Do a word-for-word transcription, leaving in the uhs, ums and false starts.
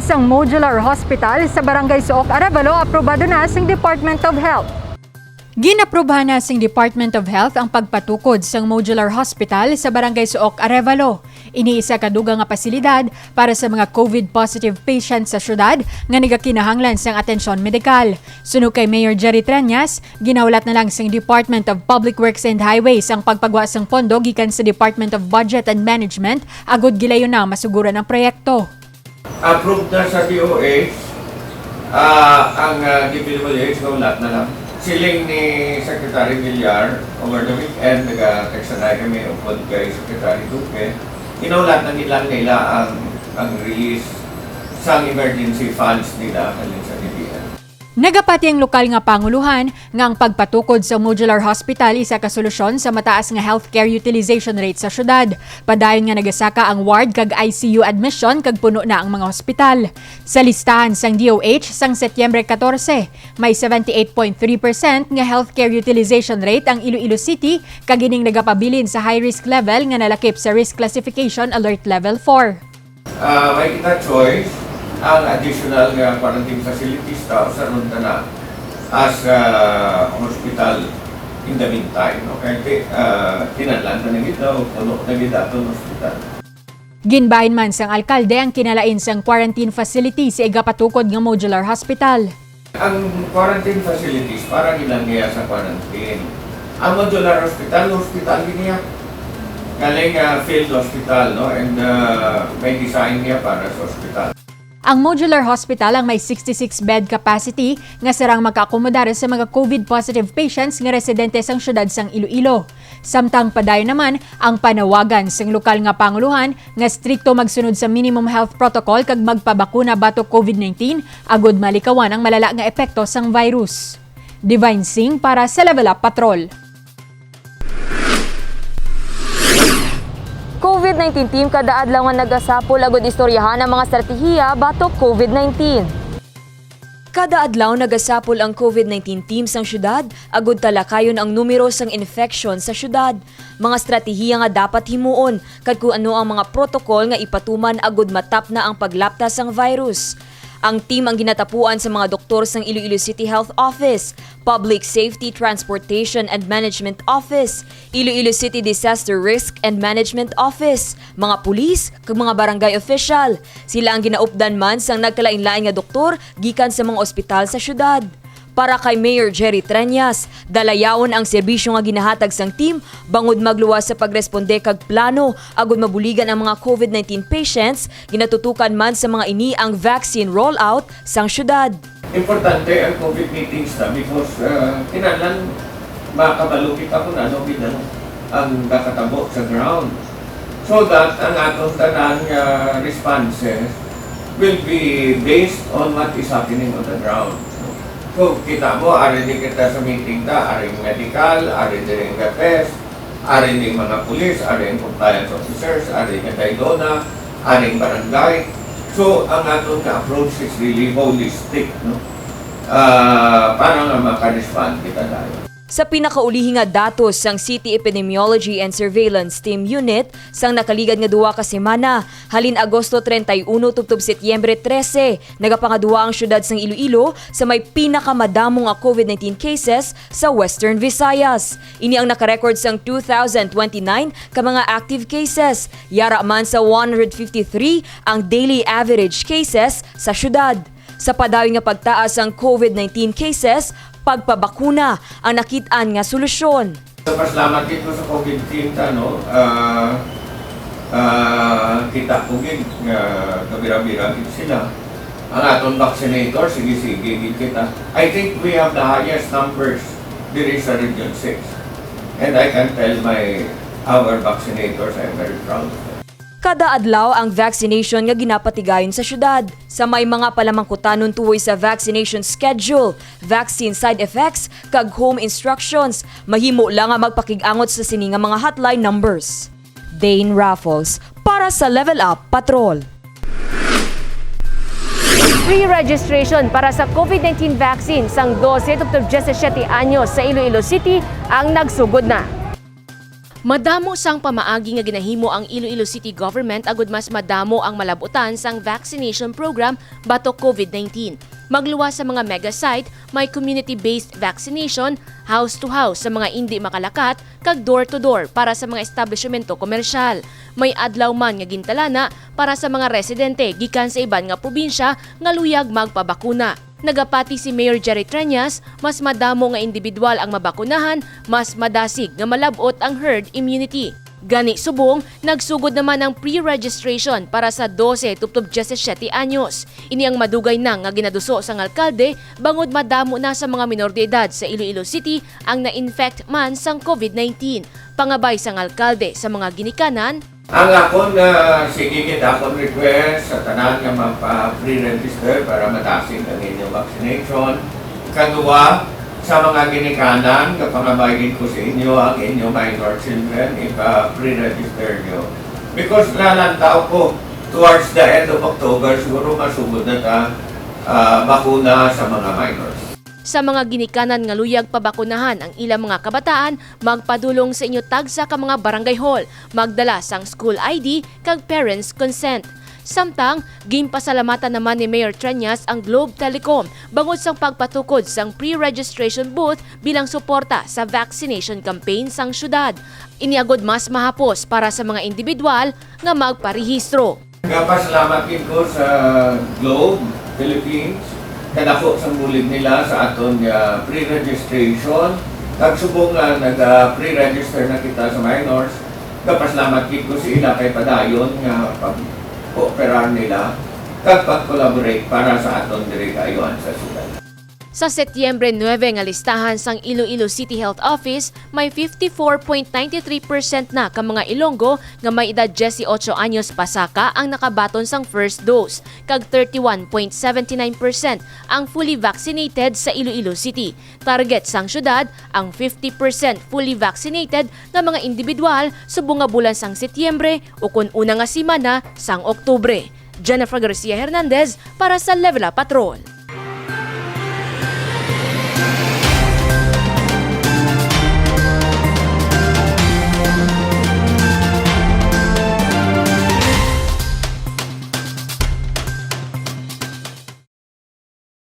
Sang modular hospital sa Barangay Suok, Arevalo, aprobado na sing Department of Health. Ginaprobahan na sing Department of Health ang pagpatukod sang modular hospital sa Barangay Suok, Arevalo. Ini isa ka dugang nga pasilidad para sa mga COVID positive patients sa syudad nga nagakinahanglan sang atensyon medikal. Suno kay Mayor Jerry Treñas, ginahulat na lang sang Department of Public Works and Highways ang pagpagwa sang pondo gikan sa Department of Budget and Management agud gilayon na masuguran ang proyekto. Approved na sa D O H, ah, ang, ah, D P W H, gaulat na lang. Siling ni Secretary Villar, over the weekend, nag-text na kami upod kay Secretary Duque. Ginaulat na gid lang nila ang, ang release sang emergency funds nila halin sa D B L. Nagapati ang lokal nga panguluhan nga ang pagpatukod sa modular hospital isa ka solusyon sa mataas nga healthcare utilization rate sa syudad. Padayon nga nagasaka ang ward kag I C U admission kag puno na ang mga hospital. Sa listahan sang D O H sang Setyembre katorse, may seventy-eight point three percent nga healthcare utilization rate ang Iloilo City, kag ining nagapabilin sa high risk level nga nalakip sa risk classification alert level four. Ah, may kita choice ang additional nga quarantine facilities ta usaron ta na as, ah, hospital in the meantime, no? Kay ti-, ah, kinahanglan ta na gid daw, puno na gid aton hospital. Ginbahin man sang alkalde ang kinalain sang quarantine facility sa igapatukod nga modular hospital. Ang quarantine facilities para gid lang niya sa quarantine. Ang modular hospital, hospital gid niya. Galing, ah, field hospital, no? And, ah, may design niya para sa hospital. Ang modular hospital ang may sixty-six bed capacity nga sarang makaakomodar sa mga COVID positive patients nga residente sang siyudad sang Iloilo. Samtang padayon naman ang panawagan sang lokal nga panguluhan nga strikto magsunod sa minimum health protocol kag magpabakuna batok COVID nineteen agud malikawan ang malala nga epekto sang virus. Divine Singh para sa Level Up Patrol. COVID nineteen team kada adlaw nga nagasapol agud istoryahan ang mga estratehiya batok COVID nineteen. Kada adlaw nagasapol ang COVID nineteen team sang syudad agud talakayon ang numero sang infeksyon sa syudad, mga estratehiya nga dapat himuon, kag kon ano ang mga protokol nga ipatuman agud matapna ang paglapta sang virus. Ang team ang ginatapuan sa mga doktor sang Iloilo City Health Office, Public Safety, Transportation and Management Office, Iloilo City Disaster Risk and Management Office, mga pulis, kag mga barangay official. Sila ang ginaupdan man sang nagkalainlain nga doktor gikan sa mga ospital sa syudad. Para kay Mayor Jerry Treñas, dalayawon ang serbisyo nga ginahatag sang team bangod magluwas sa pagresponde kag plano agud mabuligan ang mga COVID nineteen patients. Ginatutukan man sa mga ini ang vaccine rollout sang syudad. Importante ang COVID meetings ta because, ah, kinahanglan makabalo kita kung ano gid ang, ang nakatabo sa ground. So that ang aton tanan nga responses will be based on what is happening on the ground. So, kita mo, ari di kita sa meeting ta, aring medical, ari diri ang DepEd, ari ni mga pulis, ari ang compliance officers, ari nga DIDONA, ari ang barangay. So, ang aton nga approach is really holistic, no? Ah, para nga maka-respond kita dayon. Sa pinakaulihi nga datos sang City Epidemiology and Surveillance Team Unit, sang nakaligad nga duha ka semana, halin Agosto treinta y uno tubtob Setyembre trese, nagapangaduwa ang siyudad sang Iloilo sa may pinakamadamo nga COVID nineteen cases sa Western Visayas. Ini ang nakarecord sang two thousand twenty-nine ka mga active cases. Yara man sa one hundred fifty-three ang daily average cases sa siyudad. Sa padayon nga pagtaas sang COVID nineteen cases, pagpabakuna ang nakit-an nga solusyon. Pasalamat gid ko sa COVID team ta, no? Ah, ah, kita ko gid nga kabira-bira gid sila. Ang aton vaccinator, sige-sige gid kita. I think we have the highest numbers diri sa Region six. And I can tell my, our vaccinators, I'm very proud of them. Kada adlaw ang vaccination nga ginapatigayon sa syudad. Sa may mga palamangkutanon tuhoy sa vaccination schedule, vaccine side effects, kag home instructions, mahimo lang nga magpakig-angot sa sini nga mga hotline numbers. Dane Raffles para sa Level Up Patrol. Free registration para sa COVID nineteen vaccine sang dose tubtob diyesisete anyos sa Iloilo City ang nagsugod na. Madamo sang pamaagi nga ginahimo ang Iloilo City Government agud mas madamo ang malab-utan sang vaccination program batok COVID nineteen. Magluwas sa mga mega site, may community-based vaccination, house to house sa mga indi makalakat, kag door to door para sa mga establisyemento komersyal. May adlaw man nga gintalana para sa mga residente gikan sa iban nga probinsya nga luyag magpabakuna. Nagapati si Mayor Jerry Treñas, mas madamo nga indibidwal ang mabakunahan, mas madasig nga malab-ot ang herd immunity. Gani subong, nagsugod naman ang pre-registration para sa dose tubtob diyesisiete anyos. Ini ang madugay na nga ginaduso sang alkalde bangod madamo na sa mga minor de edad sa Iloilo City ang na-infect man sang COVID nineteen. Pangabay sang alkalde sa mga ginikanan, Ang akon, ah, sige gid akon request sa tanan nga magpa-pre-register para madasig ang inyo vaccination. Ikaduha, sa mga ginikanan, nga pangabay gid ko sa inyo, ang inyo minor children, ipa-pre-register nyo. Because nalantaw ko, towards the end of October, siguro masugod na ta, ah, bakuna sa mga minors. Sa mga ginikanan nga luyag pabakunahan ang ilang mga kabataan, magpadulong sa inyo tagsa ka mga barangay hall, magdala sang school I D kag parents' consent. Samtang, ginpasalamatan naman ni Mayor Treñas ang Globe Telecom bangod sang pagpatukod sang pre-registration booth bilang suporta sa vaccination campaign sang syudad. Ini agud mas mahapos para sa mga indibidwal nga magparehistro. Nagapasalamat gid ko sa Globe Philippines, kadako sang bulig nila sa aton nga pre-registration. Kag subong nga naga-pre-register na kita sa minors, nagapasalamat gid ko sa ila kay padayon nga pag-kooperar nila kag pag-collaborate para sa aton diri kaayuhan sa syudad. Sa Setyembre nuebe nga listahan sang Iloilo City Health Office, may fifty-four point nine three percent na ka mga Ilonggo nga may edad dieciocho anyos pasaka ang nakabaton sang first dose, kag thirty-one point seventy nine percent ang fully vaccinated sa Iloilo City. Target sang syudad ang fifty percent fully vaccinated nga mga indibidwal subong nga bulan sang Setyembre ukon una nga semana sang Oktubre. Jennifer Garcia Hernandez para sa Level Up Patrol.